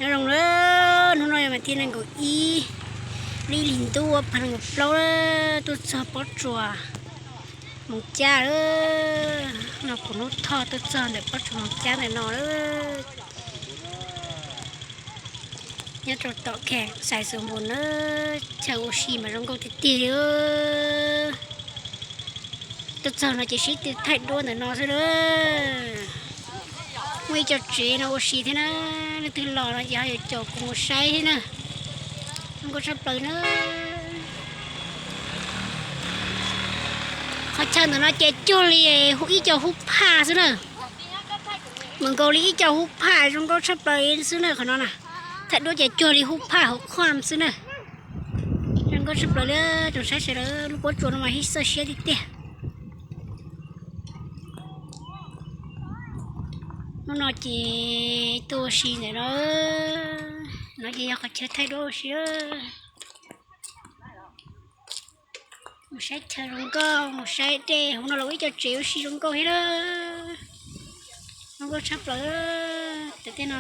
Nyob zoo na, hnub no yog mas thib nees nkaum ib, lub ib hlis ntuj phav nees nkaum plaub lawm, tuaj txog pob tsuas Moos Cab lawm. No kuv hnub thoj tuaj txog ntawm pob tsuas Moos Cab ntawm no lawm. Nyob rau tom kheem xais xus npus na, chaw ua si mas zoo nkauj tiag tiag li. Tuaj txog no ces sib tw thaij duab ntawm no xwb na. Muaj ib co tsev no ua si thiab na, leej twg los no ces ho yuav caum kuv mus saib thiab na. Zoo nkauj tshaj plaws na. Qhov chaw ntawm no ces cuag li ib co hub phaj xwb na. Mas nkaus li ib co hub phaj zoo nkauj tshaj plaws xwb na qhov no na. Thaij duab ces cuag li hub phaj hauv qhuam xwb na. Zoo nkauj tshaj plaws li, tsoom saib sawv daws, lub pob tsuas no mas hib txoj siab tiag tiag. Hnub no ces tuaj ua si ntawm no, no ces yog qhov chaw thaij duab ua si. Mus saib chaw zoo nkauj, mus saib dej, hauv no los ib co tsev ua si zoo nkauj thiab na. Zoo nkauj tshaj plaws, tej no.